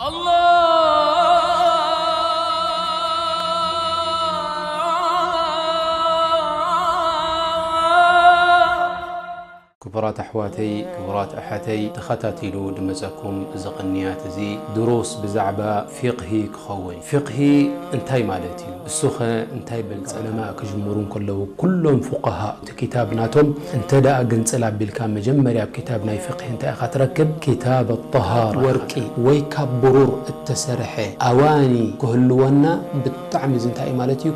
الله ክቡራት ኣሕዋተይ፣ ክቡራት ኣሓተይ፣ ተኸታቲሉ ድመጸኩም እዚ ቅንያት እዚ ድሩስ ብዛዕባ ፊቕሂ ክኸውን። ፊቕሂ እንታይ ማለት እዩ? እሱኸ እንታይ በልጸ? ዑለማ ክጅምሩ እንከለዉ ኩሎም ፉቃሃ እቲ ኪታብ ናቶም እንተ ደኣ ግንጽል ኣቢልካ መጀመርያ ኣብ ኪታብ ናይ ፊቕሂ እንታይ ኢኻ ትረክብ? ኪታብ ኣጠሃራ። ወርቂ ወይ ካብ ብሩር እተሰርሐ ኣዋኒ ክህልወና ብጣዕሚ እዚ እንታይ እዩ ማለት እዩ?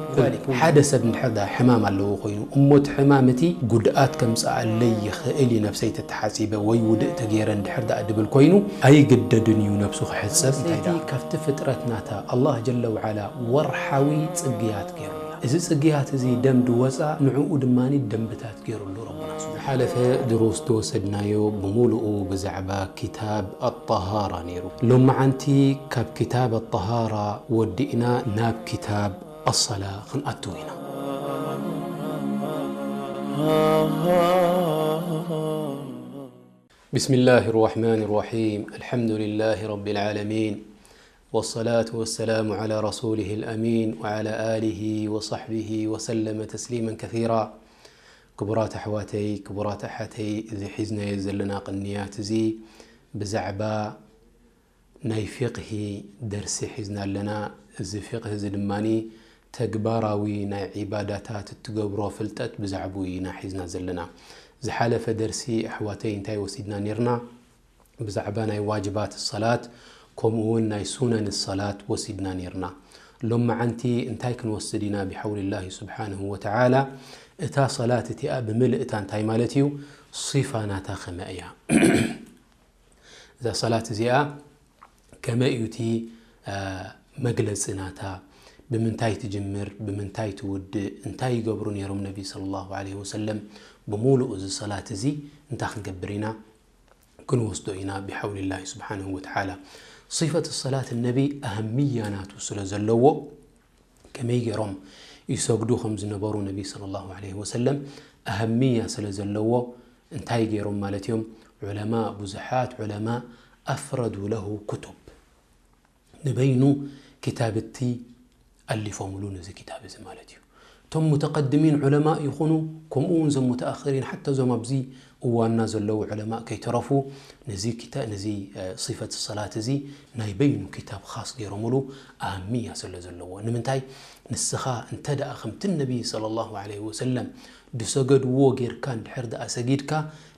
ሓደ ሰብ እንድሕር ደኣ ሕማም ኣለዎ ኮይኑ እሞ እቲ ሕማም እቲ ጉድኣት ከምጽኣለይ ይኽእል እዩ ነብሰይ ተተሓጺበ ወይ ውድእ ተገይረ እንድሕር ደኣ ድብል ኮይኑ ኣይግደድን እዩ ነብሱ ክሕጸብ። እንታይ ደኣ ካብቲ ፍጥረት ናታ ኣላህ ጀለ ወዓላ ወርሓዊ ጽግያት ገይሩላ። እዚ ጽግያት እዚ ደም ድወጻ ንዕኡ ድማ ደንብታት ገይሩሉ ረቡና። ዝሓለፈ ድሩስ ዝወሰድናዮ ብምሉኡ ብዛዕባ ኪታብ ኣጠሃራ ነይሩ። ሎመዓንቲ ካብ ኪታብ ኣጠሃራ ወዲእና ናብ ኪታብ ኣሰላ ክንኣትው ኢና። بسم الله الرحمن الرحيم. الحمد لله رب العالمين. والصلاة والسلام على رسوله الأمين وعلى آله وصحبه وسلم تسليما كثيرا. ክቡራት ኣሕዋተይ፣ ክቡራት ኣሓተይ፣ እዚ ሒዝናዮ ዘለና ቅንያት እዚ ብዛዕባ ናይ ፊቕሂ ደርሲ ሒዝና ኣለና። እዚ ፊቕሂ እዚ ድማ ተግባራዊ ናይ ዒባዳታት እትገብሮ ፍልጠት ብዛዕባኡ ኢና ሒዝና ዘለና። ዝሓለፈ ደርሲ ኣሕዋተይ እንታይ ወሲድና ነይርና? ብዛዕባ ናይ ዋጅባት ሰላት ከምኡ እውን ናይ ሱነን ሰላት ወሲድና ነይርና። ሎመዓንቲ እንታይ ክንወስድ ኢና? ብሓውልላሂ ስብሓንሁ ወተዓላ እታ ሰላት እቲኣ ብምልእታ እንታይ ማለት እዩ? ሲፋ ናታ ከመይ እያ? እዛ ሰላት እዚኣ ከመይ እዩ እቲ መግለፂ ናታ? ብምንታይ ትጅምር? ብምንታይ ትውድእ? እንታይ ይገብሩ ነይሮም ነቢ ሰለላሁ ዐለይሂ ወሰለም? ብምሉእ እዚ ሰላት እዚ እንታይ ክንገብር ኢና? ክንወስዶ ኢና ብሓውልላሂ ስብሓንሁ ወተዓላ። ሲፈት ሰላት ነቢ ኣህምያ ናቱ ስለ ዘለዎ ከመይ ገይሮም ይሰግዱ ከም ዝነበሩ ነቢ ሰለላሁ ዐለይሂ ወሰለም ኣህምያ ስለ ዘለዎ እንታይ ገይሮም ማለት እዮም? ዑለማ፣ ብዙሓት ዑለማ ኣፍረዱ ለሁ ኩቱብ፣ ንበይኑ ክታብቲ ኣሊፎምሉ ነዚ ክታብ እዚ ማለት እዩ። እቶም ሙተቀድሚን ዑለማ ይኹኑ ከምኡ እውን እዞም ሙተኣኽሪን ሓታ እዞም ኣብዚ እዋንና ዘለዉ ዑለማ ከይተረፉ ነዚ ክታ ነዚ ሲፈት ሰላት እዚ ናይ በይኑ ክታብ ኻስ ገይሮምሉ ኣህምያ ስለ ዘለዎ። ንምንታይ ንስኻ እንተ ደኣ ከምቲ ነቢ ሰለላሁ ዐለይሂ ወሰለም ድሰገድዎ ጌርካ እንድሕር ደኣ ሰጊድካ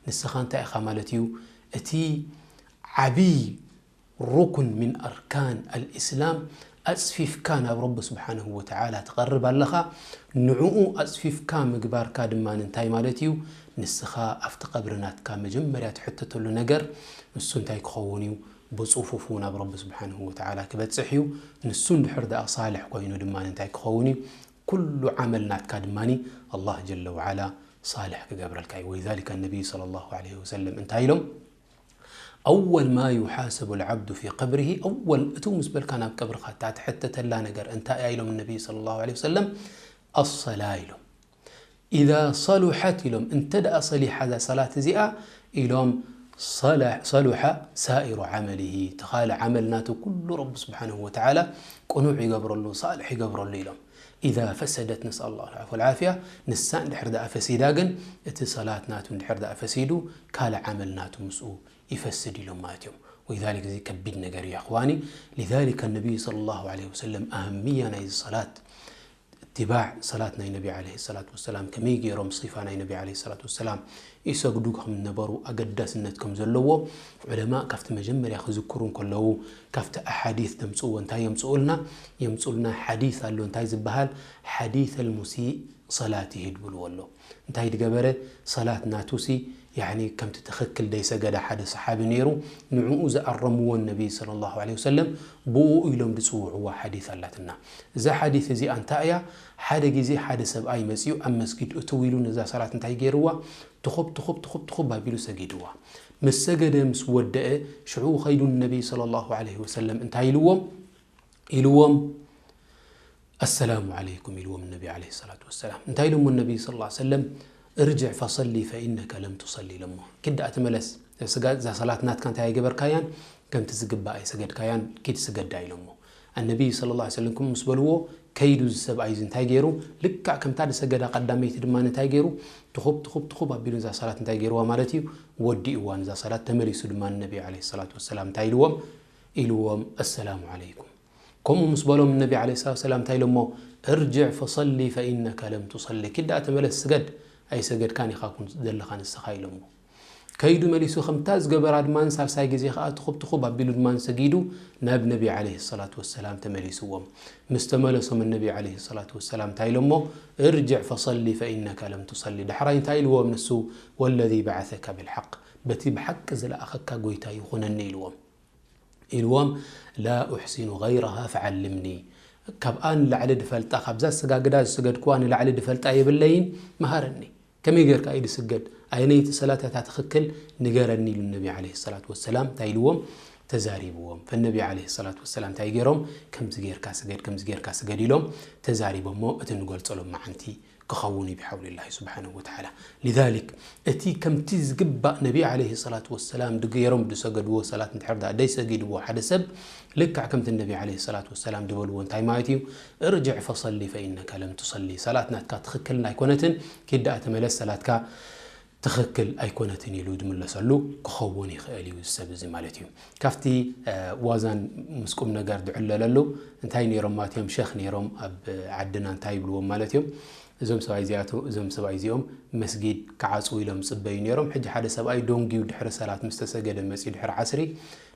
ንስኻ እንታይ ኢኻ ማለት እዩ እቲ ዓብይ ሩኩን ሚን ኣርካን ኣልእስላም ኣፅፊፍካ ናብ ረቢ ስብሓንሁ ወተዓላ ትቐርብ ኣለኻ። ንዕኡ ኣፅፊፍካ ምግባርካ ድማ እንታይ ማለት እዩ? ንስኻ ኣብቲ ቀብሪ ናትካ መጀመርያ ትሕተተሉ ነገር ንሱ እንታይ ክኸውን እዩ? ብፅፉፉ ናብ ረቢ ስብሓንሁ ወተዓላ ክበፅሕ እዩ። ንሱ እንድሕር ደኣ ሳልሕ ኮይኑ ድማ እንታይ ክኸውን እዩ? ኩሉ ዓመል ናትካ ድማ ኣላህ ጀለ ወዓላ ሳልሕ ክገብረልካ እዩ። ወሊዛሊከ ነቢይ ሰለላሁ ዐለይሂ ወሰለም እንታይ ኢሎም? أول ما يحاسب العبد في قبره، أول እቱ ምስ በልካ ናብ ቀብርኻ እታ ትሕተተላ ነገር እንታይ እያ ኢሎም ነቢ ሰለላሁ ዐለይሂ ወሰለም? ኣሰላ ኢሎም። إذا صلحت ኢሎም እንተ ደኣ ሰሊሓ እዛ ሰላት እዚኣ ኢሎም ሰለ- ሰሉሐ ሳኢሩ ዓመሊሂ እቲ ካልእ ዓመል ናቱ ኩሉ ረቢ ስብሓንሁ ወተዓላ ቅኑዕ ይገብረሉ ሳልሕ ይገብረሉ ኢሎም። إذا فسدت نسأل الله العفو والعافية ንሳ እንድሕር ደኣ ፈሲዳ ግን እቲ ሰላት ናቱ እንድሕር ደኣ ፈሲዱ ካልእ ዓመል ናቱ ምስኡ ይፈስድ ኢሎም ማለት እዮም። ولذلك እዚ ከቢድ ነገር እዩ ኣኽዋኒ። لذلك النبي صلى الله عليه وسلم ኣህምያ ናይዚ ሰላት اتباع ሰላት ናይ ነቢ عليه الصلاة والسلام ከመይ ገይሮም صفة ናይ ነቢ عليه الصلاة والسلام ይሰግዱ ከም ዝነበሩ ኣገዳስነት ከም ዘለዎ ዑለማእ ካብቲ መጀመርያ ክዝክሩ እንከለዉ ካብቲ ኣሓዲት ዘምፅእዎ እንታይ የምፅኡልና? የምፅኡልና ሓዲት ኣሎ እንታይ ዝበሃል? ሓዲት ኣልሙሲእ ሰላቲሂ ድብልዎ ኣሎ። እንታይ ድገበረ? ሰላት ናቱሲ ያኒ ከምቲ ትኽክል ደይሰገደ ሓደ ሰሓቢ ነይሩ ንዕኡ ዝኣረምዎ ነቢ صلى الله عليه وسلم ብኡ ኢሎም ዝፅውዕዋ ሓዲት ኣላትና። እዛ ሓዲት እዚኣ እንታይ እያ? ሓደ ግዜ ሓደ ሰብኣይ መፂኡ ኣብ መስጊድ እትው ኢሉ ነዛ ሰላት እንታይ ገይርዋ? ትኹብ ትኹብ ትኹብ ትኹብ ኣቢሉ ሰጊድዋ። ምስ ሰገደ ምስ ወደአ ሽዑ ኸይዱ ንነቢ صلى الله عليه وسلم እንታይ ኢልዎም? ኢልዎም ኣሰላሙ ዓለይኩም ኢልዎም ነቢ عليه الصلاة والسلام። እንታይ ኢሎሞ ነቢ صلى الله عليه وسلم? እርጅዕ ፈሰሊ ፈኢነከ ለም ትሰሊ ኢሎሞ። ኪድ ደኣ ተመለስ፣ እዛ ሰላት ናትካ እንታይ ኣይገበርካያን? ከምቲ ዝግባእ ኣይሰገድካያን፣ ኪድ ስገዳ ኢሎሞ። ኣነቢይ ሰለላሁ ዐለይሂ ወሰለም ከምኡ ምስ በልዎ፣ ከይዱ እዚ ሰብኣይ እዚ እንታይ ገይሩ? ልክዕ ከምታ ዝሰገዳ ቀዳመይቲ ድማ እንታይ ገይሩ? ትኹብ፣ ትኹብ፣ ትኹብ ኣቢሉ እዛ ሰላት እንታይ ገይርዋ ማለት እዩ? ወዲእዋ ነዛ ሰላት። ተመሊሱ ድማ ንነቢ ዐለይሂ ሰላቱ ወሰላም እንታይ ኢልዎም? ኢልዎም፣ "ኣሰላሙ ዐለይኩም።" ከምኡ ምስ በሎም ነቢ ዐለይሂ ሰላቱ ወሰላም እንታይ ኢሎሞ? "እርጅዕ ፈሰሊ ፈኢነካ ለም ቱሰሊ።" ኪድ ደኣ ተመለስ ስገድ፣ ኣይሰገድካን ኢኻ ኩን ዘለኻ ንስኻ ኢሎሞ። ከይዱ መሊሱ ከምታ ዝገበራ ድማ ሳልሳይ ግዜ ከኣ ትኹብ ትኹብ ኣቢሉ ድማ ሰጊዱ ናብ ነቢ ዐለይሂ ሰላቱ ወሰላም ተመሊስዎም። ምስ ተመለሶም ነቢ ዐለይሂ ሰላቱ ወሰላም እንታይ ኢሎሞ? "እርጅዕ ፈሰሊ ፈኢነካ ለም ቱሰሊ።" ዳሕራይ እንታይ ኢልዎም ንሱ? "ወለዚ በዓሰካ ብልሓቅ፣ በቲ ብሓቂ ዝለኣኸካ ጎይታ ይኹነኒ" ኢልዎም። ኢልዎም፣ "ላ ኡሕሲኑ ገይረሃ ፈዓልምኒ።" ካብኣ ንላዕሊ ድፈልጣ፣ ካብዛ ኣሰጋግዳ ዝሰገድክዋ ንላዕሊ ድፈልጣ የብለይን፣ መሃረኒ። ከመይ ጌርካ እዩ ድስገድ? ኣየነይቲ ሰላት እታ ትኽክል ንገረኒ ኢሉ ነቢ ዐለይሂ ሰላቱ ወሰላም እንታይ ኢልዎም? ተዛሪብዎም። ፈነቢ ዐለይሂ ሰላቱ ወሰላም እንታይ ገይሮም? ከምዚ ጌርካ ስገድ፣ ከምዚ ጌርካ ስገድ ኢሎም ተዛሪቦሞ፣ እቲ ንገልጸሎም መዓንቲ ክኸውን እዩ ብሓውሊላሂ ስብሓነሁ ወተዓላ። ሊዛሊክ እቲ ከምቲ ዝግባእ ነቢ ዐለይሂ ሰላቱ ወሰላም ድገይሮም ድሰገድዎ ሰላት እንድሕር ደኣ ደይሰጊድዎ ሓደ ሰብ ልክዕ ከምቲ ነቢ ዐለይሂ ሰላቱ ወሰላም ድበልዎ እንታይ ማለት እዩ? እርጅዕ ፈሰሊ ፈኢነካ ለም ቱሰሊ፣ ሰላት ናትካ ትኽክል ኣይኮነትን፣ ኪድ ደኣ ተመለስ ሰላትካ ትኽክል ኣይኮነትን ኢሉ ድምለሰሉ ክኸውን ይኽእል እዩ እዚ ሰብ እዚ ማለት እዩ። ካብቲ ዋዛን ምስ ቁም ነገር ድዕለለሉ እንታይ ነይሮም ማለት እዮም? ሸኽ ነይሮም ኣብ ዓድና እንታይ ይብልዎም ማለት እዮም? እዞም ሰብኣይ እዚኣቶ-፣ እዞም ሰብኣይ እዚኦም መስጊድ ክዓጽዉ ኢሎም ጽበዩ ነይሮም። ሕጂ ሓደ ሰብኣይ ዶንጊዩ ድሕሪ ሰላት ምስ ተሰገደ መጺኡ ድሕሪ ዓስሪ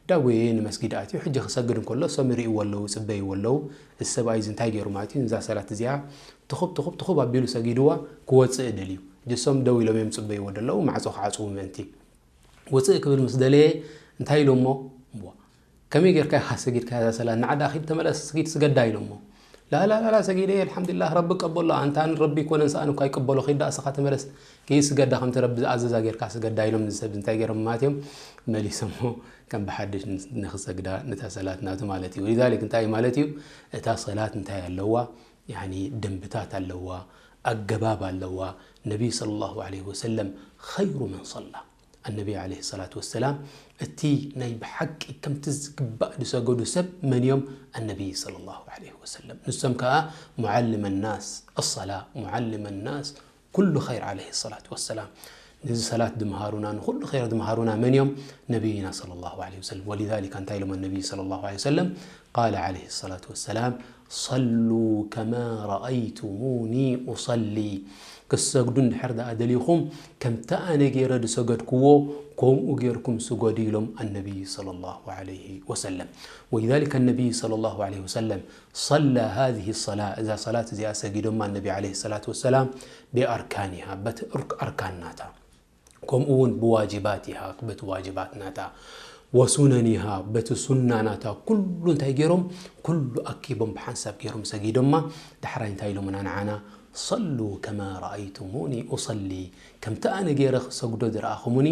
ዳጎየ ንመስጊድ ኣትዩ። ሕጂ ክሰግድ እንከሎ እሶም ይርእይዎ ኣለዉ፣ ይጽበይዎ ኣለዉ። እዚ ሰብኣይ እዚ እንታይ ገይሩ ማለት እዩ? ነዛ ሰላት እዚኣ ትኹብ ትኹብ ትኹብ ኣቢሉ ሰጊድዋ ክወጽእ ደልዩ። ሕጂ እሶም ደው ኢሎም እዮም ዝጽበይዎ ዘለዉ፣ ማዕጾ ክዓጽዉ ምእንቲ። ውጽእ ክብል ምስ ደለየ እንታይ ኢሎሞ? እሞ ከመይ ጌርካ ኢኻ ሰጊድካ እዛ ሰላት? ንዓ ደኣ ኺድ ተመለስ፣ ስጊድ ስገዳ ኢሎሞ። ላላላላ ሰጊደ እየ ኣልሓምዱሊላህ ረቢ ቀበሎ። ኣንታ ንረቢ ይኮነ ንስኣን እኳ ይቀበሎ፣ ኺድ ደኣ እስኻ ተመለስ፣ ኪድ ስገዳ ከምቲ ረቢ ዝኣዘዛ ጌርካ ስገዳ ኢሎም እዚ ሰብ እንታይ ገይሮም ማለት እዮም? መሊሶሞ ከም ብሓድሽ ንኽሰግዳ ነታ ሰላት ናቱ ማለት እዩ። ወሊዛሊክ እንታይ ማለት እዩ? እታ ሰላት እንታይ ኣለዋ? ያኒ ደንብታት ኣለዋ፣ ኣገባብ ኣለዋ። ነቢይ ሰለላሁ ዐለይሂ ወሰለም ኸይሩ መን ሰላ፣ ኣነቢ ዐለይሂ ሰላቱ ወሰላም እቲ ናይ ብሓቂ ከምቲ ዝግባእ ዝሰገዱ ሰብ መን እዮም? ኣነቢይ ሰለላሁ ዐለይሂ ወሰለም። ንሶም ከኣ ሙዓልመ ናስ ኣሰላ፣ ሙዓልመ ናስ ኩሉ ኸይር ዐለይሂ ሰላቱ ወሰላም። ነዚ ሰላት ድምሃሩና፣ ንኹሉ ኸይር ድምሃሩና መን እዮም? ነቢይና ሰለላሁ ዐለይሂ ወሰለም። ወሊዛሊካ እንታይ ኢሎም ኣነቢይ ሰለላሁ ዐለይሂ ወሰለም? ቃለ ዐለይሂ ሰላቱ ወሰላም፣ "ሰሉ ከማ ረኣይቱሙኒ ኡሰሊ።" ክትሰግዱ እንድሕር ደኣ ደሊኹም፣ ከምቲ ኣነ ገይረ ዝሰገድክዎ፣ ከምኡ ጌርኩም ስገዱ ኢሎም ኣነቢይ ሰለላሁ ዐለይሂ ወሰለም። ወሊዛሊከ ኣነቢይ ሰለላሁ ዐለይሂ ወሰለም ሰላ ሃዚሂ ሰላ፣ እዛ ሰላት እዚኣ ሰጊዶማ ነቢ ዐለይሂ ሰላቱ ወሰላም፣ ቢኣርካኒሃ፣ በቲ እርክ-፣ ኣርካን ናታ፣ ከምኡ እውን ብዋጅባቲሃ፣ በቲ ዋጅባት ናታ፣ ወሱነኒሃ፣ በቲ ሱና ናታ፣ ኩሉ እንታይ ገይሮም? ኩሉ ኣኪቦም ብሓንሳብ ገይሮም ሰጊዶማ። ዳሕራይ እንታይ ኢሎምና ንዓና? "ሰሉ ከማ ረኣይቱሙኒ ኡሰሊ"፣ ከምቲ ኣነ ገይረ ክሰግዶ ዝረኣኹሙኒ፣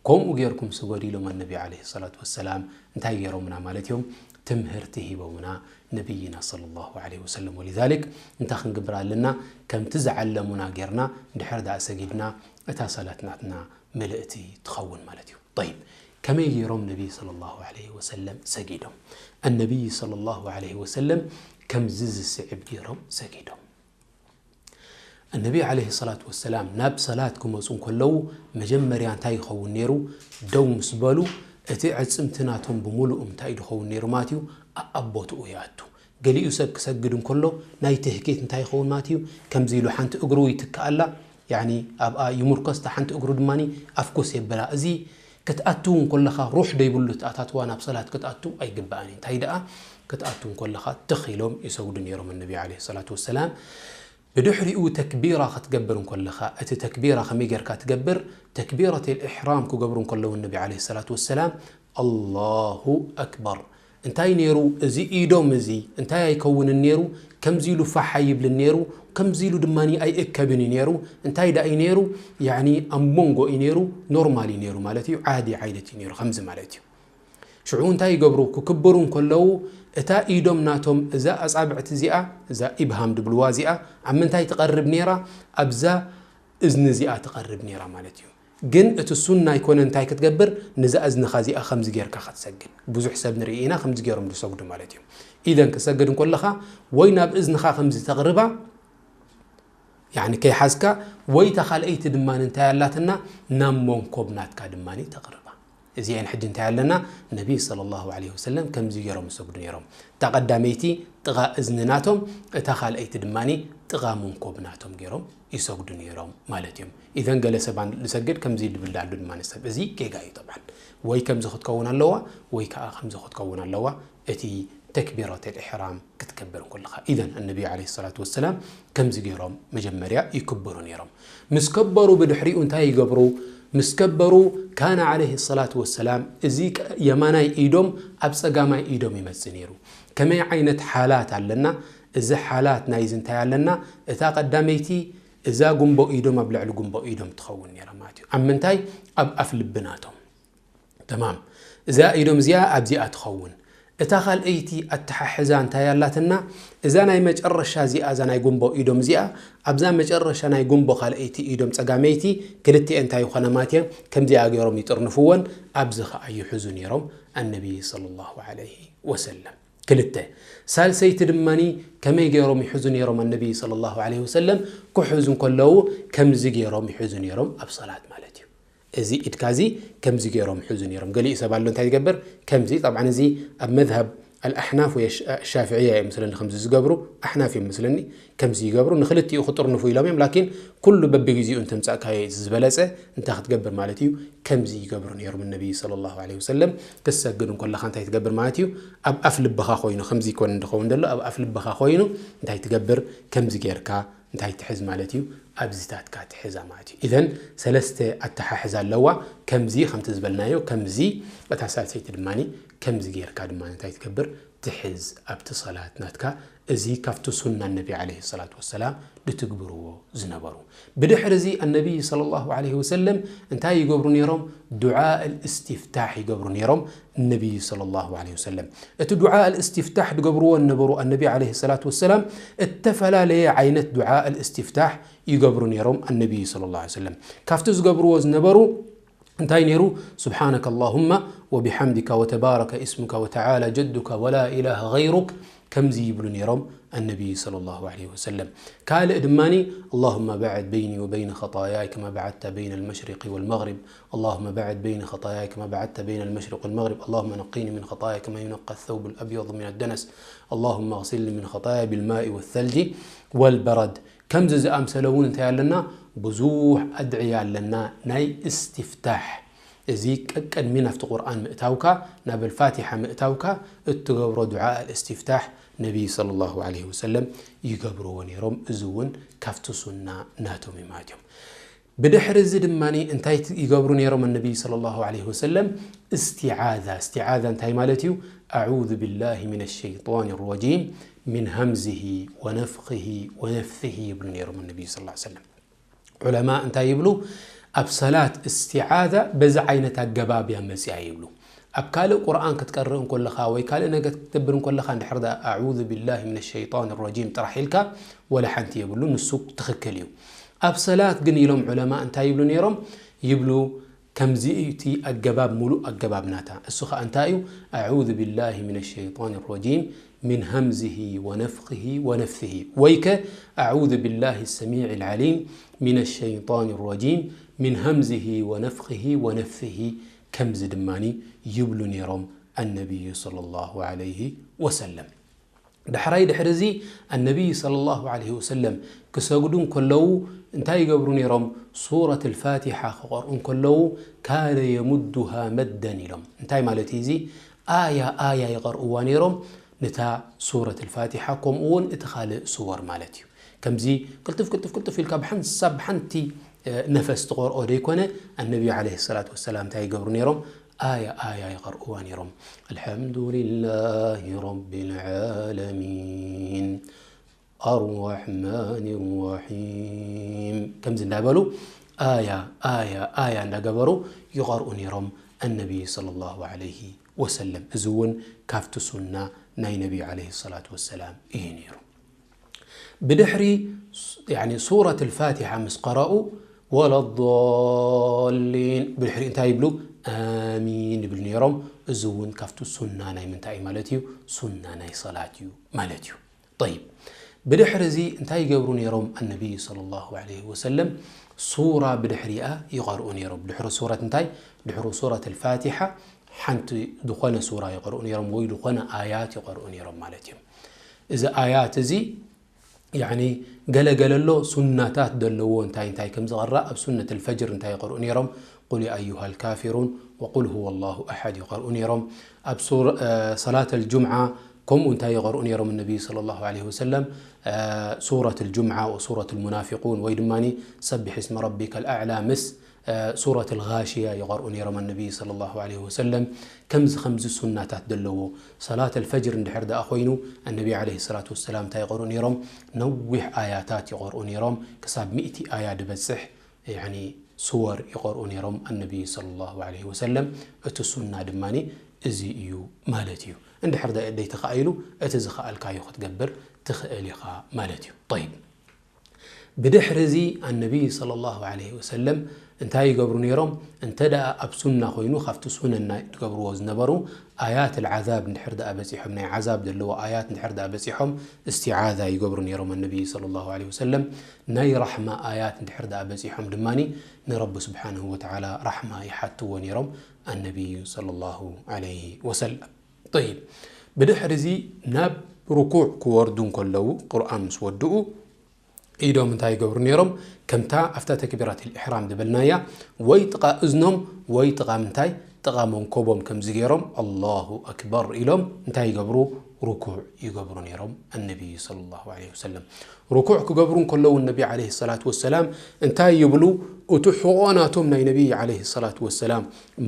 ከምኡ ጌርኩም ስገዱ ኢሎም ኣነቢ ዐለይሂ ሰላቱ ወሰላም። እንታይ ጌሮምና ማለት እዮም? ትምህርቲ ሂቦምና ነቢይና ሰለላሁ ዐለይሂ ወሰለም። ወሊዛሊክ እንታይ ክንግብር ኣለና? ከምቲ ዝዓለሙና ጌርና ድሕር ደኣ ሰጊድና እታ ሰላት ናትና ምልእቲ ትኸውን ማለት እዩ። ጠይብ፣ ከመይ ጌሮም ነቢይ ሰለላሁ ዐለይሂ ወሰለም ሰጊዶም? ኣነቢይ ሰለላሁ ዐለይሂ ወሰለም ከምዚ ዝስዕብ ጌሮም ሰጊዶም። እነቢ ዓለይሂ ሰላቱ ወሰላም ናብ ሰላት ክመጹ እንከለዉ መጀመርያ እንታይ ይኸውን ነይሩ? ደው ምስ በሉ እቲ ዕጽምቲ ናቶም ብምሉኡ እንታይ ድኸውን ነይሩ ማለት እዩ? ኣኣቦትኡ ይኣቱ። ገሊኡ ሰብ ክሰግድ እንከሎ ናይ ትህኪት እንታይ ይኸውን ማለት እዩ? ከምዚ ኢሉ ሓንቲ እግሩ ይትክኣላ፣ ያኒ ኣብኣ ይምርኮስ፣ እታ ሓንቲ እግሩ ድማ ኣፍኩስ የብላ። እዚ ክትኣቱ እንከለኻ ሩሕ ደይብሉ ኣተኣታትዋ ናብ ሰላት ክትኣቱ ኣይግባእን እዩ። እንታይ ደኣ ክትኣቱ እንከለኻ ትኽ ኢሎም ይሰግዱ ነይሮም እነቢ ዓለይሂ ሰላቱ ወሰላም። ብድሕሪኡ ተክቢራ ክትገብር እንከለኻ፣ እቲ ተክቢራ ከመይ ጌርካ ትገብር? ተክቢረተል ኢሕራም ክገብሩ እንከለዉ እነቢ ዓለይሂ ሰላቱ ወሰላም ኣላሁ ኣክበር። እንታይ ነይሩ? እዚ ኢዶም እዚ እንታይ ኣይከውንን ነይሩ? ከምዚ ኢሉ ፋሕ ኣይብልን ነይሩ፣ ከምዚ ኢሉ ድማ ኣይእከብን እዩ ነይሩ። እንታይ ደኣ እዩ ነይሩ? ያኒ ኣብ መንጎ እዩ ነይሩ፣ ኖርማል እዩ ነይሩ ማለት እዩ፣ ዓዲ ዓይነት እዩ ነይሩ፣ ከምዚ ማለት እዩ። ሽዑ እንታይ ይገብሩ? ክክብሩ እንከለዉ እታ ኢዶም ናቶም፣ እዛ ኣጻብዕቲ እዚኣ፣ እዛ ኢብሃም ድብልዋ እዚኣ፣ ኣብ ምንታይ ትቐርብ ነይራ? ኣብዛ እዝኒ እዚኣ ትቐርብ ነይራ ማለት እዩ። ግን እቲ ሱና ኣይኮነ እንታይ ክትገብር፣ ንዛ እዝንኻ እዚኣ ከምዚ ጌርካ ክትሰግድ። ብዙሕ ሰብ ንርኢ ኢና ከምዚ ጌሮም ዝሰግዱ ማለት እዩ። ኢዘን ክሰግድ እንኮለኻ ወይ ናብ እዝንኻ ከምዚ ተቕርባ፣ ያኒ ከይሓዝካ፣ ወይ እታ ካልኣይቲ ድማ እንታይ ኣላትና፣ ናብ መንኮብ ናትካ ድማ ተቕርባ። እዚአን ሕጂ እንታይ ኣለና? ነቢ ሰለላሁ ዐለይሂ ወሰለም ከምዚ ገይሮም ይሰግዱ ነይሮም። እታ ቀዳመይቲ ጥቓ እዝኒ ናቶም፣ እታ ካልኣይቲ ድማ ጥቓ መንኮብ ናቶም ገይሮም ይሰግዱ ነይሮም ማለት እዮም። ኢዘን ገለ ሰባን ዝሰግድ ከምዚ ድብል ዳሉ ድማ ንሰብ፣ እዚ ጌጋ እዩ ጠብዓን። ወይ ከምዚ ክትከውን ኣለዋ፣ ወይ ከዓ ከምዚ ክትከውን ኣለዋ። እቲ ተክቢረት ኢሕራም ክትከብር እንከለኻ። ኢዘን ኣነቢ ዐለይሂ ሰላቱ ወሰላም ከምዚ ገይሮም መጀመርያ ይክብሩ ነይሮም። ምስ ከበሩ ብድሕሪኡ እንታይ ይገብሩ? ምስ ከበሩ ካነ ዐለይሂ ሰላቱ ወሰላም እዚ ቀ-፣ የማናይ ኢዶም ኣብ ጸጋማይ ኢዶም ይመጽእ ነይሩ። ከመይ ዓይነት ሓላት ኣለና? እዚ ሓላት ናይዚ እንታይ ኣለና? እታ ቀዳመይቲ እዛ ጉንቦ ኢዶም ኣብ ልዕሊ ጉንቦ ኢዶም ትኸውን ነይራ ማለት እዩ። ኣብ ምንታይ? ኣብ ኣፍ ልቢ ናቶም። ተማም። እዛ ኢዶም እዚኣ ኣብዚኣ ትኸውን። እታ ካልኣይቲ ኣተሓሕዛ እንታይ ኣላትና? እዛ ናይ መጨረሻ እዚኣ፣ እዛ ናይ ጉንቦ ኢዶም እዚኣ፣ ኣብዛ መጨረሻ ናይ ጉንቦ ካልኣይቲ ኢዶም ጸጋመይቲ ክልቲኤን እንታይ ይኾና ማለት እየን? ከምዚኣ ገይሮም ይጥርንፍወን፣ ኣብዚ ኸኣ ይሕዙ ነይሮም ኣነቢ ሰለላሁ ዐለይሂ ወሰለም። ክልተ። ሳልሰይቲ ድማኒ ከመይ ገይሮም ይሕዙ ነይሮም ኣነቢ ሰለላሁ ዐለይሂ ወሰለም? ክሕዙ እንከለዉ ከምዚ ገይሮም ይሕዙ ነይሮም ኣብ ሰላት ማለት እዩ። እዚ ኢድካ እዚ ከምዚ ገይሮም ይሕዙ ነይሮም። ገሊኡ ሰብ ኣሎ እንታይ ዝገብር? ከምዚ፣ ጠብዓን እዚ ኣብ መዝሀብ ኣልኣሕናፍ ወይ ሻ-፣ ሻፍዕያ እዮም መስለኒ ከምዚ ዝገብሩ፣ ኣሕናፍ እዮም መስለኒ ከምዚ ይገብሩ። ንክልቲኡ ክጥርንፉ ኢሎም እዮም፣ ላኪን ኩሉ በብግዜኡ እንተምጻእካዮ እዩ ዝበለጸ። እንታይ ክትገብር ማለት እዩ? ከምዚ ይገብሩ ነይሮም ነቢ ሰለላሁ ዐለይሂ ወሰለም። ክትሰግድ እንከለኻ እንታይ ትገብር ማለት እዩ? ኣብ ኣፍ ልብኻ ኮይኑ፣ ከምዚ ይኮን እንድኸውን ዘሎ፣ ኣብ ኣፍ ልብኻ ኮይኑ እንታይ ትገብር? ከምዚ ጌርካ እንታይ ትሕዝ ማለት እዩ? ኣብዚታትካ ትሕዛ ማለት እዩ። ኢዘን ሰለስተ ኣተሓሕዛ ኣለዋ። ከምዚ ከምቲ ዝበልናዮ፣ ከምዚ እታ ሳልሰይቲ ድማኒ ከምዚ ጌርካ ድማ እንታይ ትገብር? ትሕዝ ኣብቲ ሰላት ናትካ። እዚ ካብቲ ሱና ነቢ ዐለይሂ ሰላቱ ወሰላም ድትግብርዎ ዝነበሩ። ብድሕሪ እዚ ኣነቢ ሰለላሁ ዐለይሂ ወሰለም እንታይ ይገብሩ ነይሮም? ዱዓ እልእስቲፍታሕ ይገብሩ ነይሮም። ነቢ ሰለላሁ ዐለይሂ ወሰለም እቲ ዱዓ እልእስቲፍታሕ ዝገብርዎ ነበሩ። ኣነቢ ዐለይሂ ሰላቱ ወሰላም እተፈላለየ ዓይነት ዱዓ እልእስቲፍታሕ ይገብሩ ነይሮም። ኣነቢ ሰለላሁ ዐለይሂ ወሰለም ካብቲ ዝገብርዎ ዝነበሩ እንታይ ነይሩ? سبحانك اللهم وبحمدك وتبارك اسمك وتعالى جدك ولا إله غيرك ከምዚ ይብሉ ነይሮም ኣነቢ ሰለላሁ ዐለይሂ ወሰለም። ካልእ ድማኒ اللهم بعد بيني وبين خطاياي كما بعدت بين المشرق والمغرب اللهم بعد بين خطاياي كما بعدت بين المشرق والمغرب اللهم نقني من خطاياي كما ينقى الثوب الأبيض من الدنس اللهم اغسلني من خطاياي بالماء والثلج والبرد ከምዚ ዝኣምሰለ እውን እንታይ ኣለና? ብዙሕ ኣድዕያ ኣለና። ናይ እስትፍታሕ፣ እዚ ቀቀድሚ ናብቲ ቁርኣን ምእታውካ፣ ናብ ኣልፋቲሓ ምእታውካ እትገብሮ ዱዓ ኣልእስትፍታሕ ነቢ ሰለላሁ ዐለይሂ ወሰለም ይገብርዎ ነይሮም። እዚ እውን ካብቲ ሱና ናቶም እዩ ማለት እዮም። ብድሕሪ እዚ ድማ እንታይ ት-፣ ይገብሩ ነይሮም ኣነቢ ሰለላሁ ዐለይሂ ወሰለም? እስቲዓዛ። እስቲዓዛ እንታይ ማለት እዩ? أعوذ بالله من الشيطان الرجيم من همزه ونفخه ونفثه ይብሉ ነይሮም ኣነቢ ሰለላሁ ዐለይሂ ወሰለም። ዑለማ እንታይ ይብሉ? ኣብ ሰላት እስቲዓዛ በዚ ዓይነት ኣገባብ እያ መጽያ ይብሉ። ኣብ ካልእ ቁርኣን ክትቀርእ እንከለኻ ወይ ካልእ ነገር ክትገብር እንከለኻ እንድሕር ደኣ أعوذ بالله من الشيطان الرجيم ጥራሕ ኢልካ ወላ ሓንቲ የብሉ፣ ንሱ ትኽክል እዩ። ኣብ ሰላት ግን ኢሎም ዑለማ እንታይ ይብሉ ነይሮም? ይብሉ ከምዚ እቲ ኣገባብ፣ ሙሉእ ኣገባብ ናታ። እሱ ኸኣ እንታይ እዩ? أعوذ بالله من الشيطان الرجيم من همزه ونفخه ونفثه ወይ ከ أعوذ بالله السميع العليم من الشيطان الرجيم من همزه ونفخه ونفثه ከምዚ ድማኒ ይብሉ ነይሮም ኣነቢዩ ሰለላሁ ዐለይሂ ወሰለም። ዳሕራይ ድሕሪ እዚ ኣነቢይ ሰለላሁ ዐለይሂ ወሰለም ክሰግዱ እንከለዉ እንታይ ይገብሩ ነይሮም? ሱረት ኣልፋቲሓ ክቐርኡ እንከለዉ ካነ የሙዱሃ መደን ኢሎም። እንታይ ማለት እዩ እዚ? ኣያ ኣያ ይቐርእዋ ነይሮም፣ ነታ ሱረት ኣልፋቲሓ፣ ከምኡ እውን እቲ ካልእ ስወር ማለት እዩ። ከምዚ ቅልጥፍ ቅልጥፍ ቅልጥፍ ኢልካ ብሓንሳብ ብሓንቲ፣ እ፣ ነፈስ ትቐርኦ ደይኮነ፣ ኣነቢ ዐለይሂ ሰላቱ ወሰላም እንታይ ይገብሩ ነይሮም? ኣያ ኣያ ይቐርእዋ ነይሮም። ኣልሐምዱሊላሂ ረቢል ዓለሚን፣ ኣርራሕማኒ ራሒም፣ ከምዚ እንዳበሉ ኣያ ኣያ ኣያ እንዳገበሩ ይቐርኡ ነይሮም ኣነቢ ሰለላሁ ዐለይሂ ወሰለም። እዚ እውን ካብቲ ሱና ናይ ነቢ ዐለይሂ ሰላቱ ወሰላም እዩ ነይሩ። ብድሕሪ ስ-፣ ያኒ ሱረት ኣልፋቲሓ ምስ ቀረኡ፣ ወለዶሊን ብድሕሪ እንታይ ይብሉ? ኣሚን ይብሉ ነይሮም። እዚ እውን ካብቲ ሱና ናይ ምንታይ እዩ ማለት እዩ? ሱና ናይ ሰላት እዩ ማለት እዩ። ጠይብ፣ ብድሕሪ እዚ እንታይ ይገብሩ ነይሮም? ኣነቢይ ሰለላሁ ዐለይሂ ወሰለም ሱራ ብድሕሪኣ ይቐርኡ ነይሮም። ድሕሪ ሱረት እንታይ? ድሕሪ ሱረት ኣልፋቲሓ ሓንቲ ዝኾነ ሱራ ይቐርኡ ነይሮም ወይ ዝኾነ ኣያት ይቐርኡ ነይሮም ማለት እዮም። እዚ ኣያት እዚ ያኒ ገለ ገለ ኣሎ ሱናታት ዘለዎ እንታይ እንታይ ከም ዝቐራ ኣብ ሱነት ኣልፈጅር እንታይ ይቐርኡ ነይሮም? ቁል ያ ኣዩሃ ኣልካፊሩን ወቁል ሁወ ኣላሁ ኣሓድ ይቐርኡ ነይሮም። ኣብ ሱር- እ፣ ሰላት ኣልጁምዓ ከምኡ እንታይ ይቐርኡ ነይሮም? ነቢይ ሰለላሁ ዐለይሂ ወሰለም እ፣ ሱረት ኣልጁምዓ ወሱረት ኣልሙናፊቁን ወይ ድማ ሰቢሕ እስመ ረቢከ ኣልኣዕላ ምስ እ፣ ሱረት ኣልጋሽያ ይቐርኡ ነይሮም ኣነቢይ ሰለላሁ ዐለይሂ ወሰለም። ከምዚ ከምዚ ሱናታት ዘለዎ ሰላት ኣልፈጅር እንድሕር ደኣ ኮይኑ ኣነቢ ዐለይሂ ሰላቱ ወሰላም እንታይ ይቐርኡ ነይሮም? ነዊሕ ኣያታት ይቐርኡ ነይሮም። ክሳብ ሚእቲ ኣያ ድበጽሕ ያኒ ሱወር ይቐርኡ ነይሮም ኣነቢይ ሰለላሁ ዐለይሂ ወሰለም። እቲ ሱና ድማ እዚ እዩ ማለት እዩ። እንድሕር ደ- ደይተኻኢሉ እቲ ዝኸኣልካዮ ክትገብር ትኽእል ኢኻ ማለት እዩ። ጠይብ። ብድሕሪ እዚ ኣነቢይ ሰለላሁ ዐለይሂ ወሰለም እንታይ ይገብሩ ነይሮም? እንተ ደኣ ኣብ ሱና ኮይኑ ካብቲ ሱነን ናይ ዝገብርዎ ዝነበሩ ኣያት ኣልዓዛብ እንድሕር ደኣ በጺሖም፣ ናይ ዓዛብ ዘለዎ ኣያት እንድሕር ደኣ በጺሖም እስቲዓዛ ይገብሩ ነይሮም ኣነቢይ ሰለላሁ ዐለይሂ ወሰለም። ናይ ራሕማ ኣያት እንድሕር ደኣ በጺሖም ድማ ንረቢ ስብሓንሁ ወተዓላ ራሕማ ይሓትዎ ነይሮም ኣነቢይ ሰለላሁ ዐለይሂ ወሰለም። ጠይብ፣ ብድሕሪ እዚ ናብ ርኩዕ ክወርዱ እንከለዉ ቁርኣን ምስ ወድኡ ኢዶም እንታይ ይገብሩ ነይሮም? ከምታ ኣብታ ተክቢራት ልኢሕራም ዝበልናያ ወይ ጥቓ እዝኖም ወይ ጥቓ ምንታይ ጥቓ መንኮቦም ከምዚ ገይሮም ኣላሁ ኣክበር ኢሎም እንታይ ይገብሩ? ርኩዕ ይገብሩ ነይሮም ኣነቢይ ሰለላሁ ዐለይሂ ወሰለም። ርኩዕ ክገብሩ እንከለዉ ነቢ ዐለይሂ ሰላቱ ወሰላም እንታይ ይብሉ? እቲ ሕቖ ናቶም ናይ ነቢይ ዐለይሂ ሰላቱ ወሰላም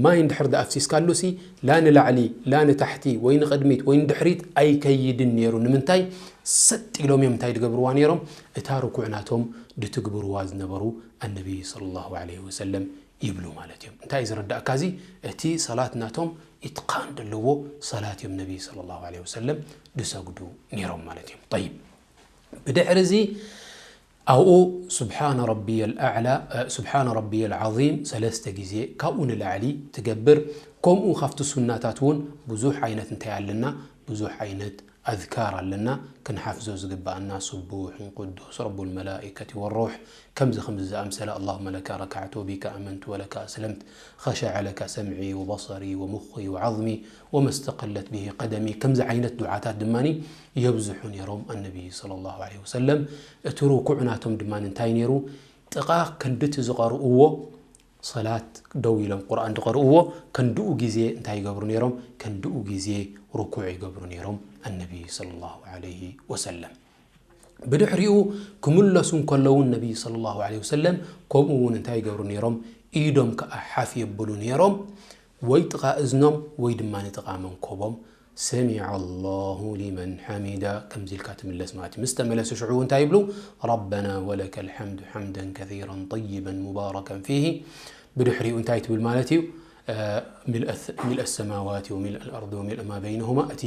ማይ እንድሕር ደኣ ኣፍሲስካሉሲ ላ ንላዕሊ ላ ንታሕቲ ወይ ንቕድሚት ወይ ንድሕሪት ኣይከይድን ነይሩ። ንምንታይ? ሰጥ ኢሎም እዮም እንታይ ዝገብርዋ ነይሮም? እታ ርኩዕ ናቶም ድትግብርዋ ዝነበሩ ኣነቢይ ሰለላሁ ዐለይሂ ወሰለም ይብሉ ማለት እዮም። እንታይ እዩ ዝርዳእካ እዚ? እቲ ሰላት ናቶም ኢትቃን ዘለዎ ሰላት እዮም ነቢይ ሰለላሁ ዐለይሂ ወሰለም ድሰግዱ ነይሮም ማለት እዮም። ጠይብ፣ ብድሕሪ እዚ ኣብኡ ስብሓነ ረቢየል ኣዕላ፣ እ፣ ስብሓነ ረቢየል ዓዚም ሰለስተ ግዜ ካብኡ ንላዕሊ ትገብር። ከምኡ ካብቲ ሱናታት እውን ብዙሕ ዓይነት እንታይ ኣለና? ብዙሕ ዓይነት ኣዝካር ኣለና፣ ክንሓፍዞ ዝግብኣና፣ ስቡሕን ቅዱስ ረቡል መላኢከቲ ወሩሕ፣ ከምዚ ከምዚ ዝኣምሰለ፣ ኣላሁመ ለካ ረካዕቱ ወቢካ ኣመንቱ ወለካ ኣስለምት፣ ኸሸዐ ለካ ሰምዒ ወበሰሪ ወሙኺ ወዓዝሚ ወመስተቀለት ብሂ ቀደሚ፣ ከምዚ ዓይነት ዱዓታት ድማ የብዝሑ ነይሮም ኣነቢይ ሰለላሁ ዐለይሂ ወሰለም። እቲ ርኩዕ ናቶም ድማ እንታይ ነይሩ? ጥቓ ክንድቲ ዝቐርእዎ ሰላት ደው ኢሎም ቁርኣን ዝቐርእዎ ከንድኡ ግዜ እንታይ ይገብሩ ነይሮም? ከንድኡ ግዜ ርኩዕ ይገብሩ ነይሮም ኣነቢ ሰለላሁ ዐለይሂ ወሰለም። ብድሕሪኡ ክምለሱ እንከለዉ ነቢ ሰለላሁ ዐለይሂ ወሰለም ከምኡ እውን እንታይ ይገብሩ ነይሮም? ኢዶም ከዓ ሓፍ የብሉ ነይሮም፣ ወይ ጥቓ እዝኖም ወይ ድማ ንጥቓ መንኮቦም። ሰሚዐ ላሁ ሊመን ሓሚዳ ከምዚ ኢልካ ትምለስ ማለት እዩ። ምስ ተመለሱ ሽዑ እንታይ ይብሉ? ረበና ወለከ ልሓምዱ ሓምደን ከሲራን ጠይበን ሙባረከን ፊሂ። ብድሕሪኡ እንታይ ትብል ማለት እዩ? ሚልአ ሰማዋት ወሚልአ ልኣርድ ወሚልአ ማ በይነሁማ፣ እቲ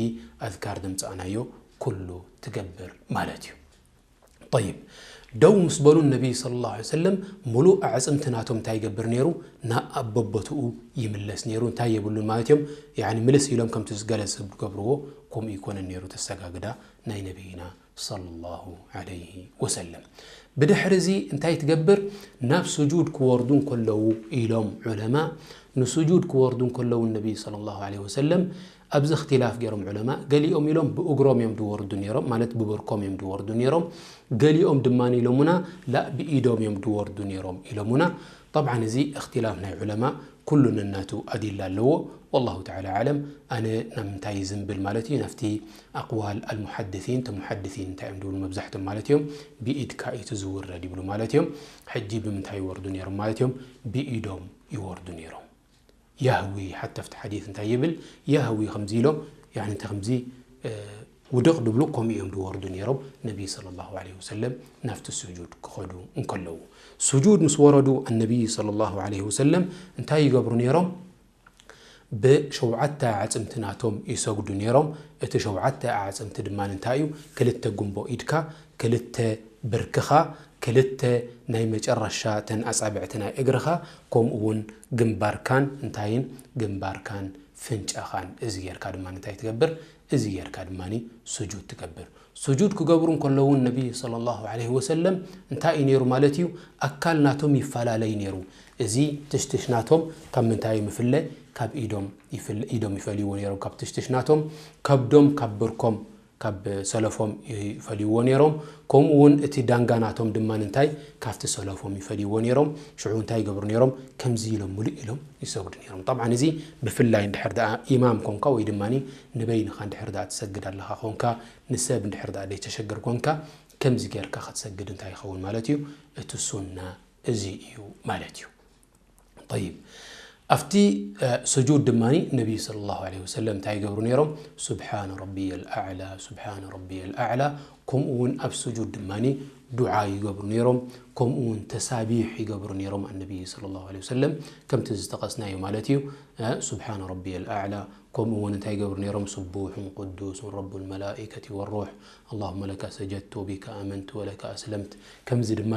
ኣዝካር ዘምፃእናዮ ኩሉ ትገብር ማለት እዩ። ጠይብ፣ ደው ምስ በሉ ነቢ ሰለላሁ ዐለይሂ ወሰለም ሙሉእ ኣዕፅምቲ ናቶም እንታይ ይገብር ነይሩ? ናብ ኣበቦትኡ ይምለስ ነይሩ። እንታይ የብሉን ማለት እዮም? ያኒ ምልስ ኢሎም ከምቲ ገለ ሰብ ዝገብርዎ ከምኡ ይኮነን ነይሩ ተሰጋግዳ ናይ ነቢይና ሰለላሁ ዐለይሂ ወሰለም። ብድሕሪ እዚ እንታይ ትገብር? ናብ ስጁድ ክወርዱ እንከለዉ ኢሎም ዑለማ፣ ንስጁድ ክወርዱ እንከለዉ ነቢ ሰለላሁ ዐለይሂ ወሰለም ኣብዚ እክትላፍ ገይሮም ዑለማ። ገሊኦም ኢሎም ብእግሮም እዮም ዝወርዱ ነይሮም፣ ማለት ብብርኮም እዮም ዝወርዱ ነይሮም። ገሊኦም ድማ ኢሎሙና ላ ብኢዶም እዮም ዝወርዱ ነይሮም ኢሎሙና። ጠብዓን እዚ እክትላፍ ናይ ዑለማ ኩሉ ነናቱ ኣዲላ ኣለዎ። ወላሁ ተዓላ ኣዕለም። ኣነ ናብ ምንታይ ዝንብል ማለት እዩ? ናብቲ ኣቅዋል ኣልሙሓድሲን፣ ተሙሓድሲን እንታይ እዮም ዝብሉ መብዛሕቶም ማለት እዮም? ብኢድካ እዩ እቲ ዝውረድ ይብሉ ማለት እዮም። ሕጂ ብምንታይ ይወርዱ ነይሮም ማለት እዮም? ብኢዶም ይወርዱ ነይሮም። ያህዊ ሓታ ኣብቲ ሓዲስ እንታይ ይብል? ያህዊ ከምዚ ኢሎም፣ ያኒ እንተ ከምዚ፣ እ፣ ውድቕ ድብሉ ከምኡ እዮም ዝወርዱ ነይሮም። ነቢ ሰለላሁ ዐለይሂ ወሰለም ናብቲ ስጁድ ክኸዱ እንከለዉ። ስጁድ ምስ ወረዱ ኣነቢ ሰለላሁ ዐለይሂ ወሰለም እንታይ ይገብሩ ነይሮም? ብሸውዓተ ኣዕፅምቲ ናቶም ይሰግዱ ነይሮም። እቲ ሸውዓተ ኣዕፅምቲ ድማ እንታይ እዩ? ክልተ ጉንቦ ኢድካ፣ ክልተ ብርክኻ፣ ክልተ ናይ መጨረሻ ተን ኣጻብዕቲ ናይ እግርኻ፣ ከምኡ እውን ግንባርካን እንታይን፣ ግንባርካን ፍንጫኻን። እዚ ጌርካ ድማ እንታይ ትገብር? እዚ ጌርካ ድማ ስጁድ ትገብር። ስጁድ ክገብሩ እንከለዉ እውን ነቢ ሰለላሁ ዐለይሂ ወሰለም እንታይ እዩ ነይሩ ማለት እዩ? ኣካል ናቶም ይፈላለይ ነይሩ። እዚ ትሽትሽ ናቶም ካብ ምንታይ ይፍለ? ካብ ኢዶም ይፍለ፣ ኢዶም ይፈልይዎ ነይሮም ካብ ትሽትሽ ናቶም፣ ከብዶም ካብ ብርኮም ካብ ሰለፎም ይፈልይዎ ነይሮም። ከምኡ እውን እቲ ዳንጋ ናቶም ድማ እንታይ ካብቲ ሰለፎም ይፈልይዎ ነይሮም። ሽዑ እንታይ ይገብሩ ነይሮም? ከምዚ ኢሎም ሙሉእ ኢሎም ይሰግዱ ነይሮም። ጠብዓን እዚ ብፍላይ እንድሕር ደኣ ኢማም ኮንካ ወይ ድማ ንበይንኻ እንድሕር ደኣ ትሰግድ ኣለኻ ኮንካ፣ ንሰብ እንድሕር ደኣ ዘይተሸግር ኮንካ፣ ከምዚ ጌርካ ክትሰግድ እንታይ ይኸውን ማለት እዩ? እቲ ሱና እዚ እዩ ማለት እዩ። ጠይብ፣ ኣብቲ ስጁድ ድማ ነቢይ ሰለላሁ ዐለይሂ ወሰለም እንታይ ይገብሩ ነይሮም? ሱብሓነ ረቢየል ኣዕላ፣ ሱብሓነ ረቢየል ኣዕላ። ከምኡ እውን ኣብ ስጁድ ድማ ዱዓ ይገብሩ ነይሮም። ከምኡ እውን ተሳቢሕ ይገብሩ ነይሮም ኣነቢይ ሰለላሁ ዐለይሂ ወሰለም፣ ከምቲ ዝጠቐስናዮ ማለት እዩ። ሱብሓነ ረቢየል ኣዕላ። ከምኡ እውን እንታይ ይገብሩ ነይሮም? ስቡሑን ቅዱሱን ረቡል መላኢከቲ ወሩሕ፣ ኣላሁመ ለከ ሰጀድቱ ወቢከ ኣመንቱ ወለከ ኣስለምት። ከምዚ ድማ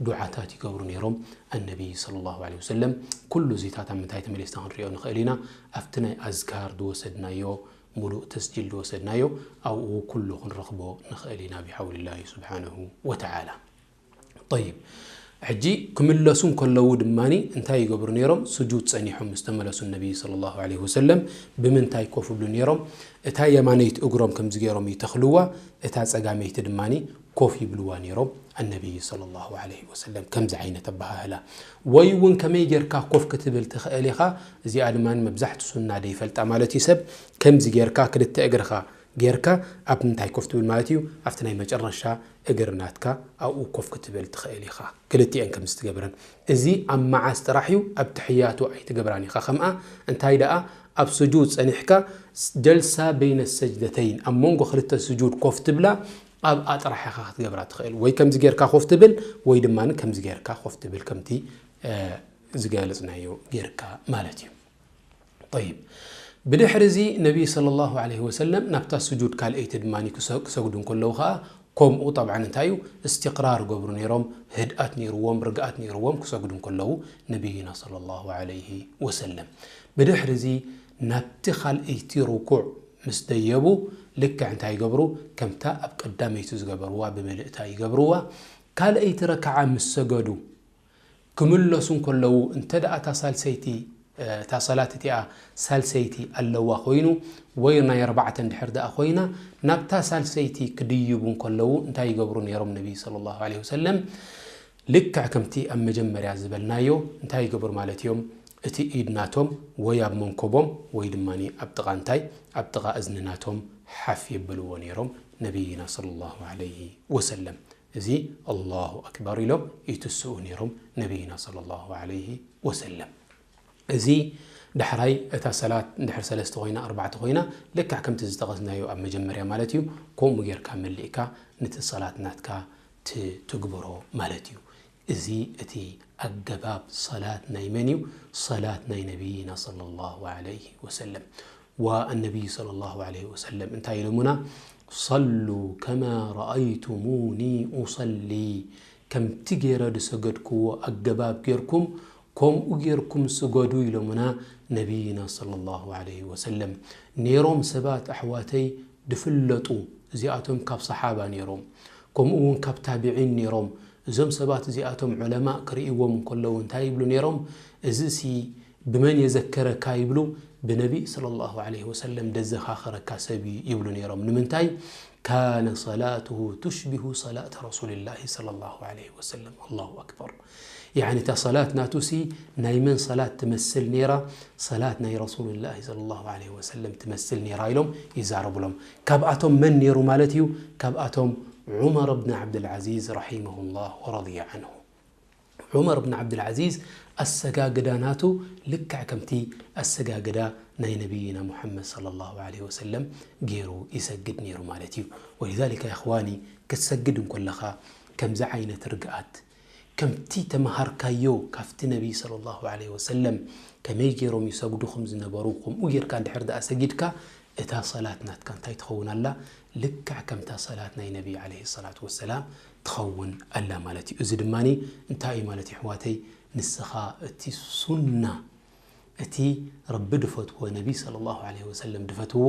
ዱዓታት ይገብሩ ነይሮም ኣነቢይ ሰለላሁ ዐለይሂ ወሰለም። ኩሉ እዚታት ኣብ ምንታይ ተመሊስና ክንሪኦ ንኽእል ኢና? ኣብቲ ናይ ኣዝካር ዝወሰድናዮ፣ ሙሉእ ተስጂል ዝወሰድናዮ፣ ኣብኡ ኩሉ ክንረኽቦ ንኽእል ኢና ብሓውልላሂ ሱብሓነሁ ወተዓላ። ጠይብ፣ ሕጂ ክምለሱ እንከለዉ ድማ እንታይ ይገብሩ ነይሮም? ስጁድ ጸኒሖም ምስ ተመለሱ ነቢይ ሰለላሁ ዐለይሂ ወሰለም ብምንታይ ኮፍ ይብሉ ነይሮም? እታ የማነይቲ እግሮም ከምዚ ገይሮም ይተኽልዋ፣ እታ ጸጋመይቲ ድማ ኮፍ ይብልዋ ነይሮም ኣነቢይ ሰለላሁ ዐለይሂ ወሰለም። ከምዚ ዓይነት ኣበሃህላ። ወይ እውን ከመይ ጌርካ ኮፍ ክትብል ትኽእል ኢኻ? እዚኣ ድማ መብዛሕትኡ ሱና ዘይፈልጣ ማለት እዩ ሰብ። ከምዚ ጌርካ ክልተ እግርኻ ጌርካ ኣብ ምንታይ ኮፍ ትብል ማለት እዩ? ኣብቲ ናይ መጨረሻ እግሪ ናትካ ኣብኡ ኮፍ ክትብል ትኽእል ኢኻ። ክልቲኤን ከም ዝትገብረን። እዚ ኣብ መዓስ ጥራሕ እዩ? ኣብ ትሕያቱ ኣይትገብራን ኢኻ። ከምኣ እንታይ ደኣ ኣብ ስጁድ ጸኒሕካ ስ-፣ ጀልሳ በይነ ሰጅደተይን፣ ኣብ መንጎ ክልተ ስጁድ ኮፍ ትብላ፣ ኣብኣ ጥራሕ ኢኻ ክትገብራ ትኽእል። ወይ ከምዚ ጌርካ ኮፍ ትብል፣ ወይ ድማ ከምዚ ጌርካ ኮፍ ትብል፣ ከምቲ፣ እ፣ ዝገለጽናዮ ጌርካ ማለት እዩ። ጠይብ፣ ብድሕሪ እዚ ነቢይ ሰለላሁ ዐለይሂ ወሰለም ናብታ ስጁድ ካልኣይቲ ድማ ክሰ-፣ ክሰግዱ እንከለዉ ኸኣ ከምኡ፣ ጠብዓን እንታይ እዩ? እስትቕራር ገብሩ ነይሮም፣ ህድኣት ነይርዎም፣ ርግኣት ነይርዎም ክሰግዱ እንከለዉ ነቢይና ሰለላሁ ዐለይሂ ወሰለም። ብድሕሪ እዚ ናብቲ ካልኣይቲ ርኩዕ ምስ ደየቡ፣ ልክዕ እንታይ ይገብሩ? ከምታ ኣብ ቀዳመይቲ ዝገበርዋ ብምልእታ ይገብርዋ። ካልኣይቲ ረክዓ ምስ ሰገዱ፣ ክምለሱ እንከለዉ፣ እንተ ደኣ እታ ሳልሰይቲ፣ እ፣ እታ ሰላት እቲኣ ሳልሰይቲ ኣለዋ ኮይኑ፣ ወይ ናይ ኣርባዕተ እንድሕር ደኣ ኮይና፣ ናብታ ሳልሰይቲ ክድይቡ እንከለዉ፣ እንታይ ይገብሩ ነይሮም ነቢ ሰለላሁ ዐለይሂ ወሰለም? ልክዕ ከምቲ ኣብ መጀመርያ ዝበልናዮ፣ እንታይ ይገብሩ ማለት እዮም? እቲ ኢድ ናቶም ወይ ኣብ መንኮቦም ወይ ድማ ኣብ ጥቓ እንታይ? ኣብ ጥቓ እዝኒ ናቶም ሓፍ የብልዎ ነይሮም ነቢይና ሰለላሁ ዐለይሂ ወሰለም። እዚ ኣላሁ ኣክበር ኢሎም ይትስኡ ነይሮም ነቢይና ሰለላሁ ዐለይሂ ወሰለም። እዚ ዳሕራይ እታ ሰላት እንድሕር ሰለስተ ኮይና፣ ኣርባዕተ ኮይና፣ ልክዕ ከምቲ ዝጠቐስናዮ ኣብ መጀመርያ ማለት እዩ፣ ከምኡ ጌርካ መሊእካ ነቲ ሰላት ናትካ ት-፣ ትግብሮ ማለት እዩ። እዚ እቲ ኣገባብ ሰላት ናይ መን እዩ? ሰላት ናይ ነቢይና ሰለላሁ ዐለይሂ ወሰለም። ወኣነቢይ ሰለላሁ ዐለይሂ ወሰለም እንታይ ኢሎሙና? "ሰሉ ከማ ረኣይቱሙኒ ኡሰሊ"፣ ከምቲ ገይረ ዝሰገድክዎ ኣገባብ ጌርኩም፣ ከምኡ ጌርኩም ስገዱ ኢሎሙና ነቢይና ሰለላሁ ዐለይሂ ወሰለም። ነይሮም ሰባት ኣሕዋተይ ዝፍለጡ፣ እዚኣቶም ካብ ሰሓባ ነይሮም፣ ከምኡ እውን ካብ ታቢዒን ነይሮም። እዞም ሰባት እዚኣቶም ዑለማእ ክርእይዎም እንከለዉ እንታይ ይብሉ ነይሮም? "እዚሲ ብመን የዘከረካ?" ይብሉ። "ብነቢይ ሰለላሁ ዐለይሂ ወሰለም ደዘኻኸረካ ሰብ እዩ" ይብሉ ነይሮም። ንምንታይ? "ካነ ሰላቱሁ ቱሽቢሁ ሰላተ ረሱልላሂ ሰለላሁ ዐለይሂ ወሰለም።" ኣላሁ ኣክበር። ያዕኒ እታ ሰላት ናቱሲ ናይ መን ሰላት ትመስል ነይራ? ሰላት ናይ ረሱልላሂ ሰለላሁ ዐለይሂ ወሰለም ትመስል ነይራ ኢሎም ይዛረቡሎም። ካብኣቶም መን ነይሩ ማለት እዩ? ካብኣቶም ዑመር ብን ዓብድልዓዚዝ ረሒመሁላህ ወረድየ ዓንሁ። ዑመር ብን ዓብድልዓዚዝ ኣሰጋግዳ ናቱ ልክዕ ከምቲ ኣሰጋግዳ ናይ ነቢይና ሙሐመድ ሰለላሁ ዐለይሂ ወሰለም ገይሩ ይሰግድ ነይሩ ማለት እዩ። ወሊዛሊከ፣ ያ እኽዋኒ፣ ክትሰግድ እንከለኻ ከምዚ ዓይነት ርግኣት፣ ከምቲ ተመሃርካዮ ካብቲ ነቢይ ሰለላሁ ዐለይሂ ወሰለም ከመይ ገይሮም ይሰግዱ ከም ዝነበሩ፣ ከምኡ ጌርካ እንድሕር ደኣ ሰጊድካ፣ እታ ሰላት ናትካ እንታይ ትኸውን ኣላ? ልክዕ ከምታ ሰላት ናይ ነቢይ ዐለይሂ ሰላቱ ወሰላም ትኸውን ኣላ ማለት እዩ። እዚ ድማ እንታይ እዩ ማለት እዩ ኣሕዋተይ? ንስኻ እቲ ሱና፣ እቲ ረቢ ድፈትዎ፣ ነቢ ሰለላሁ ዐለይሂ ወሰለም ድፈትዎ፣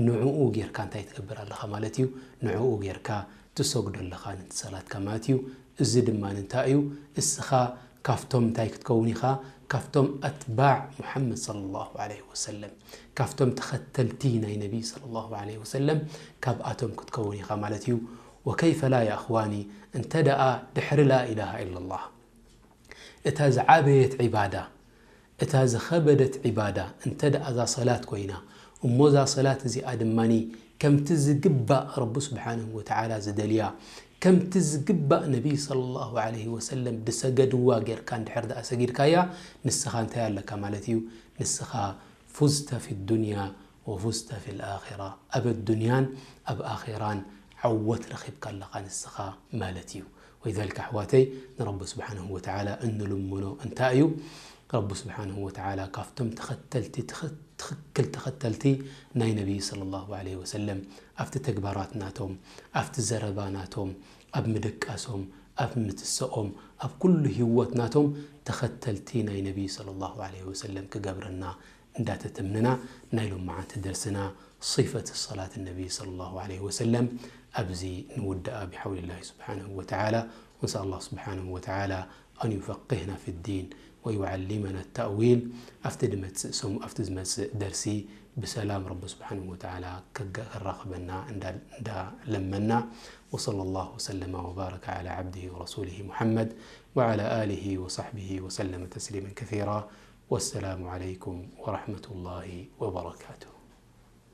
ንዕኡ ጌርካ እንታይ ትገብር ኣለኻ ማለት እዩ? ንዕኡ ጌርካ ትሰግዶ ኣለኻ ነቲ ሰላትካ ማለት እዩ። እዚ ድማ እንታይ እዩ? እስኻ ካብቶም እንታይ ክትከውን ኢኻ? ካብቶም ኣትባዕ ሙሓመድ ሰለላሁ ዐለይሂ ወሰለም፣ ካብቶም ተኸተልቲ ናይ ነቢ ሰለላሁ ዐለይሂ ወሰለም ካብኣቶም ክትከውን ኢኻ ማለት እዩ። ወከይፈ ላ ያ እኽዋኒ፣ እንተ ደኣ ድሕሪ ላ ኢላሃ ኢለላህ እታ ዝዓበየት ዒባዳ፣ እታ ዝኸበደት ዒባዳ እንተ ደኣ እዛ ሰላት ኮይና፣ እሞ እዛ ሰላት እዚኣ ድማኒ ከምቲ ዝግባእ ረቢ ስብሓንሁ ወተዓላ ዝደልያ፣ ከምቲ ዝግባእ ነቢይ ሰለላሁ ዐለይሂ ወሰለም ድሰገድዋ ጌርካ እንድሕር ደኣ ሰጊድካያ፣ ንስኻ እንታይ ኣለካ ማለት እዩ? ንስኻ ፉዝተ ፊ ዱንያ ወፉዝተ ፊ ልኣኺራ፣ ኣብ ኣዱንያን ኣብ ኣኺራን ዓወት ረኺብካ ኣለኻ ንስኻ ማለት እዩ። ወሊዛሊክ ኣሕዋተይ፣ ንረቢ ስብሓንሁ ወተዓላ እንልምኖ እንታይ እዩ? ረቢ ስብሓንሁ ወተዓላ ካብቶም ተኸተልቲ፣ ትኽ-፣ ትኽክል ተኸተልቲ ናይ ነቢይ ሰለላሁ ዐለይሂ ወሰለም፣ ኣብቲ ተግባራት ናቶም፣ ኣብቲ ዘረባ ናቶም፣ ኣብ ምድቃሶም፣ ኣብ ምትሰኦም፣ ኣብ ኩሉ ህይወት ናቶም ተኸተልቲ ናይ ነቢይ ሰለላሁ ዐለይሂ ወሰለም ክገብረና እንዳተተምነና፣ ናይ ሎማዓንቲ ደርስና صفة صلاة النبي صلى الله عليه وسلم ኣብዚ ንውድኣ ብሓውሊላሂ ስብሓንሁ ወተዓላ። ونسأل الله سبحانه وتعالى أن يفقهنا في الدين ويعلمنا التأويل። ኣብቲ ድመጽእ ሰሙ-፣ ኣብቲ ዝመጽእ ደርሲ ብሰላም ረቢ ስብሓንሁ ወተዓላ ከጋ-፣ ከራኽበና እንዳ-፣ እንዳለመና። وصلى الله وسلم وبارك على عبده ورسوله محمد وعلى آله وصحبه وسلم تسليما كثيرا. والسلام عليكم ورحمة الله وبركاته.